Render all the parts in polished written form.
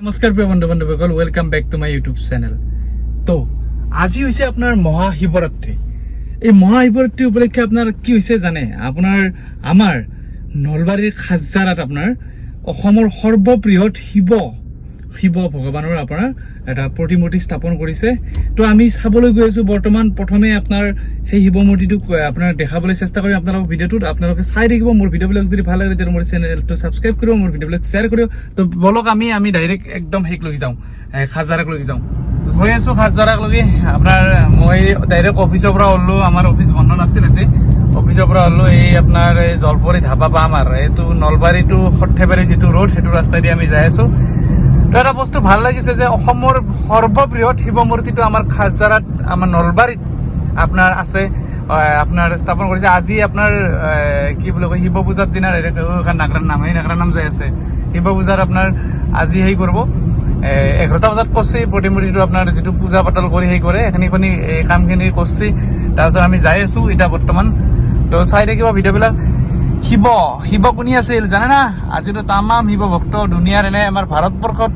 নমস্কাৰ প্ৰিয় বন্ধু বান্ধৱীসকল, welcome back to my YouTube channel. তো আজি হৈছে আপোনাৰ মহাশিৱৰাত্ৰি। এই মহাশিৱৰাত্ৰি উপলক্ষে আপোনাৰ কি হৈছে জানে? আপোনাৰ আমাৰ নলবাৰীৰ খাজাৰাত আপোনাৰ অসমৰ সৰ্ববৃহৎ শিৱ শিৱ ভগৱানৰ আপোনাৰ এটা প্ৰতিমূৰ্তি স্থাপন কৰিছে। তো আমি চাবলৈ গৈ আছোঁ বৰ্তমান। প্ৰথমে আপোনাৰ সেই শিৱ মূৰ্তিটোক আপোনাৰ দেখাবলৈ চেষ্টা কৰিম আপোনালোকক ভিডিঅ'টোত। আপোনালোকে চাই থাকিব। মোৰ ভিডিঅ'বিলাক যদি ভাল লাগে, তেতিয়া মোৰ চেনেলটো ছাবস্ক্ৰাইব কৰিব, মোৰ ভিডিঅ'বিলাক শ্বেয়াৰ কৰিব। তো বলক, আমি আমি ডাইৰেক্ট একদম সেইক লৈ যাওঁ, খাজাৰাক লৈ যাওঁ। তো গৈ আছোঁ খাজাৰাক লগি। আপোনাৰ মই ডাইৰেক্ট অফিচৰ পৰা ওলো। আমাৰ অফিচ বন্ধ নাছিল আজি। অফিচৰ পৰা ওলো, এই আপোনাৰ এই জলপৰী ধাবা পাম আৰু এইটো নলবাৰী টু সৰ্থেবাৰী যিটো ৰোড, সেইটো ৰাস্তাইদি আমি যাই আছোঁ। তো এটা বস্তু ভাল লাগিছে যে অসমৰ সৰ্ববৃহৎ শিৱ মূৰ্তিটো আমাৰ খাজাৰাত, আমাৰ নলবাৰীত আপোনাৰ আছে, আপোনাৰ স্থাপন কৰিছে। আজি আপোনাৰ কি বুলি কয়, শিৱ পূজাৰ দিনা নাগৰাৰ নাম, সেই নাগৰাৰ নাম যাই আছে। শিৱ পূজাৰ আপোনাৰ আজি সেই কৰিব, 11টা বজাত কৰছি প্ৰতিমূৰ্তিটো। আপোনাৰ যিটো পূজা পাতল কৰি সেই কৰে, সেইখিনিখনি এই কামখিনি কৰছি। তাৰপিছত আমি যাই আছোঁ এতিয়া বৰ্তমান। তো চাই থাকিব ভিডিঅ'বিলাক। শিৱ শিৱ কোনি আছিল জানে না? আজিতো তামাম শিৱ ভক্ত দুনিয়াৰ, এনে আমাৰ ভাৰতবৰ্ষত,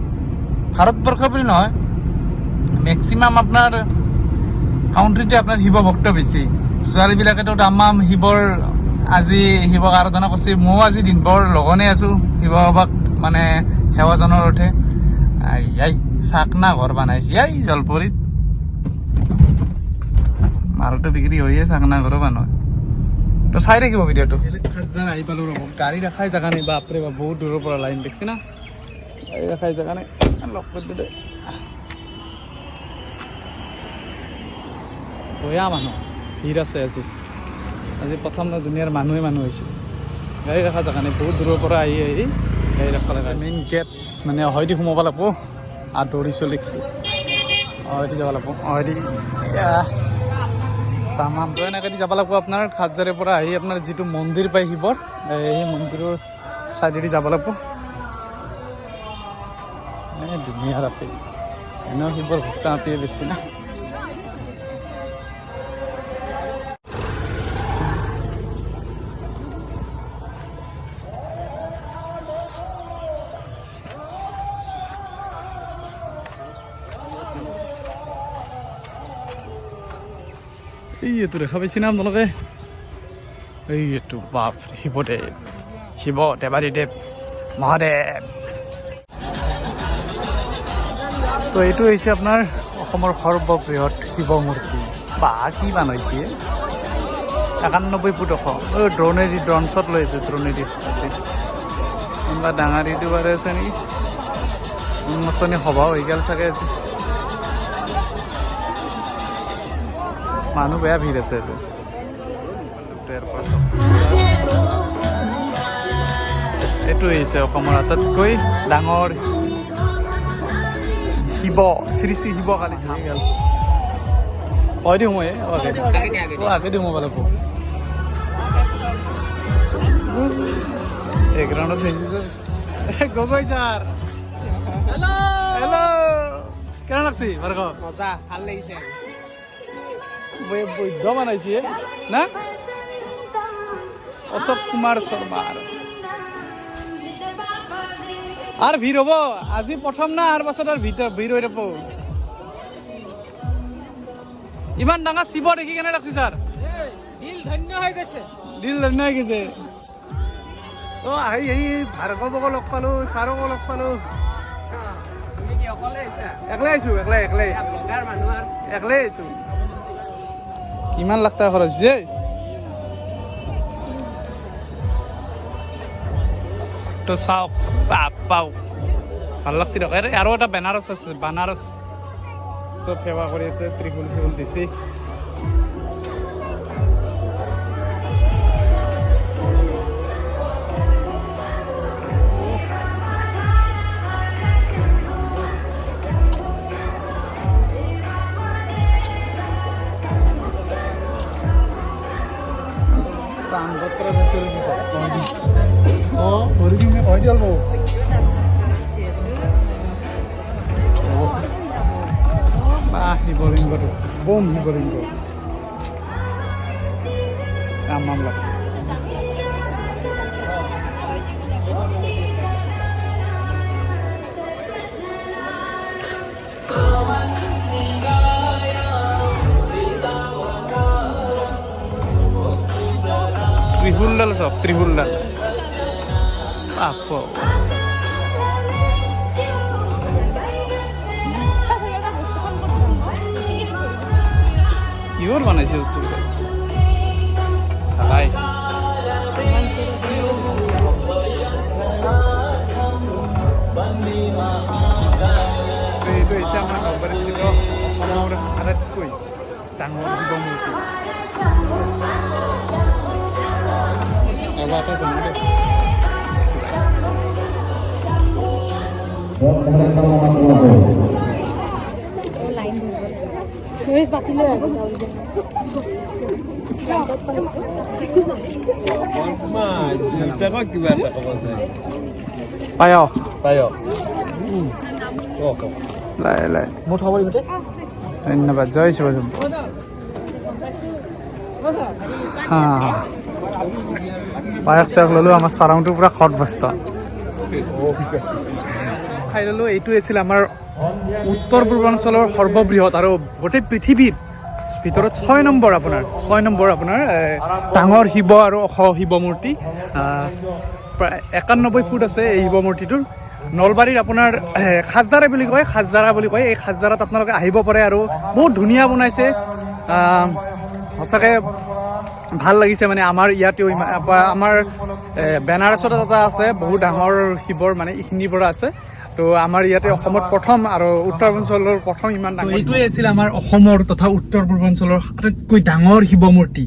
ভাৰতবৰ্ষ বুলি নহয়, মেক্সিমাম আপোনাৰ কাউণ্ট্ৰিতে আপোনাৰ শিৱ ভক্ত বেছি। ছোৱালীবিলাকেতো তামাম শিৱৰ আজি শিৱক আৰাধনা কৰিছে। ময়ো আজি দিনভৰ লগনে আছোঁ শিৱ বাবাক মানে সেৱা জনোৱাৰ অৰ্থে। I I, চাকনা ঘৰ বনাইছে I জলপৰীত। মালটো বিক্ৰী হৈয়ে চাকনা ঘৰো বনায়। তো চাই থাকিব ভিডিঅ'টো। খাজাৰ আহি পালোঁ। ৰ'ব, গাড়ী ৰখাই জেগা নাই। বাপৰে বাপ, বহুত দূৰৰ পৰা লাইন দেখছি না। গাড়ী ৰখাই জেগা নাই। লগ কৰি দিলে। বয়া মানুহ ভিৰ আছে আজি। আজি প্ৰথম ন দুনিয়াৰ মানুহে মানুহ হৈছে। গাড়ী ৰখা জেগা নাই। বহুত দূৰৰ পৰা আহি আহি গাড়ী ৰাখিব লাগে। মেইন গেট মানে হয়দি সোমাব লাগিব আৰু দৌৰি চলিছে। হয়দি যাব লাগিব, হয়দি তামাম। তো এনেকৈ দি যাব লাগিব। আপোনাৰ খাজাৰৰ পৰা আহি আপোনাৰ যিটো মন্দিৰ পায় শিৱৰ, সেই মন্দিৰৰ চাইডেদি যাব লাগিব। এই ধুনীয়া আপি। এনেও শিৱৰ ভক্ত আপিয়ে বেছি না। এই এইটো দেখা পাইছে না আপোনালোকে? এই এইটো, বাপ, শিৱদেৱ, শিৱ দেৱাদিদেৱ মহাদেৱ। তো এইটো হৈছে আপোনাৰ অসমৰ সৰ্ববৃহৎ শিৱ মূৰ্তি। বা, কি বানাইছে! 91 ফুট ওখ। ড্ৰোনেদি ড্ৰ'ন শ্বট লৈ আছে, ড্ৰোনেদি। কোনোবা ডাঙৰ ইউটিউবাৰ আছে নেকি? উন্মোচনী সভাও হৈ গ'ল চাগে আজি। মানুহ বেয়া ভিৰ আছে আজি। এইটো হৈছে অসমৰ আটাইতকৈ ডাঙৰ শিৱ, শ্ৰী শ্ৰী শিৱ কালী থান। হয় দিওঁ মই আগে দিওঁ মই লাগিব। এক ৰাউণ্ডত গগৈ ছাৰ, হেল্ল', কেনে লাগছি ভাৰ্গৱ? মজা, ভাল লাগিছে। বৈদ্য বনাইছে না অশোক কুমাৰ শৰ্মাৰ। আৰু ভিৰ হ'ব। আজি প্ৰথম না, আৰু পাছত আৰু ভিৰ ভিৰ হৈ থাকিব। ইমান ডাঙৰ শিৱ দেখি কেনে লাগছি ছাৰ? দিল ধন্য হৈ গৈছে। দিল ধন্য হৈ গৈছে। তো আহি আহি ভাৰ্গৱকো লগ পালো, ছাৰকো লগ পালো। তুমি কি অকলে আহিছা? একলাই আহিছো, একলাই একলাই। ব্লগাৰ মানুহ আৰু। একলাই আহিছো। কিমান লাখ টকা খৰচ হৈছে? তো চাওক, বাপ পাওক, ভাল লাগছে দিয়ক। আৰু এটা বেনাৰস আছে, বানাৰস। চব সেৱা কৰি আছে, ত্ৰিশূল চিশুল দিছে। দানপত্ৰ ফেচিলিটিছ। অঁ, ভৰি দিম, হয় দি অলপ। বাহ, শিৱলিংগটো, বম শিৱলিংগ, তামাম লাগছে। ত্ৰিশূলডাল চাওক, ত্ৰিশূলডাল। বাপ, কিহৰ বনাইছে বস্তুবিলাক ভাই। এইটো হৈছে আমাৰ নলবাৰীস্থিত অসমৰ আটাইতকৈ ডাঙৰ শিৱ মূৰ্তি। পায়স। লাই লাই, ধন্যবাদ। জয় শিৱ শম্ভু। হা, পায়স চায়স ল'লোঁ। আমাৰ চাৰাংটো পূৰা খট বস্তা খাই ল'লোঁ। এইটো আছিল আমাৰ উত্তৰ পূৰ্বাঞ্চলৰ সৰ্ববৃহৎ আৰু গোটেই পৃথিৱীৰ ভিতৰত 6 নম্বৰ আপোনাৰ, 6 নম্বৰ আপোনাৰ ডাঙৰ শিৱ আৰু ওখ শিৱ মূৰ্তি। প্ৰায় 91 ফুট আছে এই শিৱ মূৰ্তিটোৰ। নলবাৰীৰ আপোনাৰ খাজদাৰা বুলি কয়, খাজদাৰা বুলি কয়। এই খাজদাৰাত আপোনালোকে আহিব পাৰে আৰু বহুত ধুনীয়া বনাইছে। সঁচাকৈ ভাল লাগিছে। মানে আমাৰ ইয়াতেও আমাৰ বেনাৰসত এটা আছে বহুত ডাঙৰ শিৱৰ, মানে এইখিনিৰ পৰা আছে। তো আমাৰ ইয়াতে অসমত প্ৰথম আৰু উত্তৰ পূৰ্বাঞ্চলৰ প্ৰথম ইমান ডাঙৰ। এইটোৱে আছিল আমাৰ অসমৰ তথা উত্তৰ পূৰ্বাঞ্চলৰ আটাইতকৈ ডাঙৰ শিৱ মূৰ্তি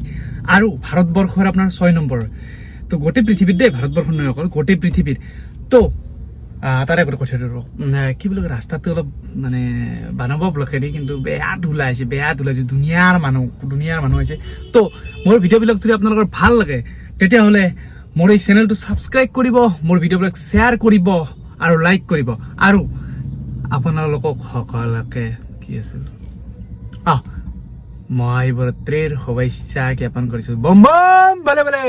আৰু ভাৰতবৰ্ষৰ আপোনাৰ 6 নম্বৰ। তো গোটেই পৃথিৱীত দেই, ভাৰতবৰ্ষৰ নহয় অকল, গোটেই পৃথিৱীৰ। তো তাৰে আগতে কথা কি বুলি কয়, ৰাস্তাটো অলপ মানে বানাব ব্লকেদি, কিন্তু বেয়া ধূলা আহিছে, বেয়া ধূলা আহিছে। দুনিয়াৰ মানুহ, দুনিয়াৰ মানুহ আহিছে। তো মোৰ ভিডিঅ'বিলাক যদি আপোনালোকৰ ভাল লাগে, তেতিয়াহ'লে মোৰ এই চেনেলটো ছাবস্ক্ৰাইব কৰিব, মোৰ ভিডিঅ'বিলাক শ্বেয়াৰ কৰিব আৰু লাইক কৰিব। আৰু আপোনালোকক সকলোকে কি আছিল, মহাশিৱৰাত্ৰিৰ শুভেচ্ছা জ্ঞাপন কৰিছোঁ। বম বম, ভালে ভালে।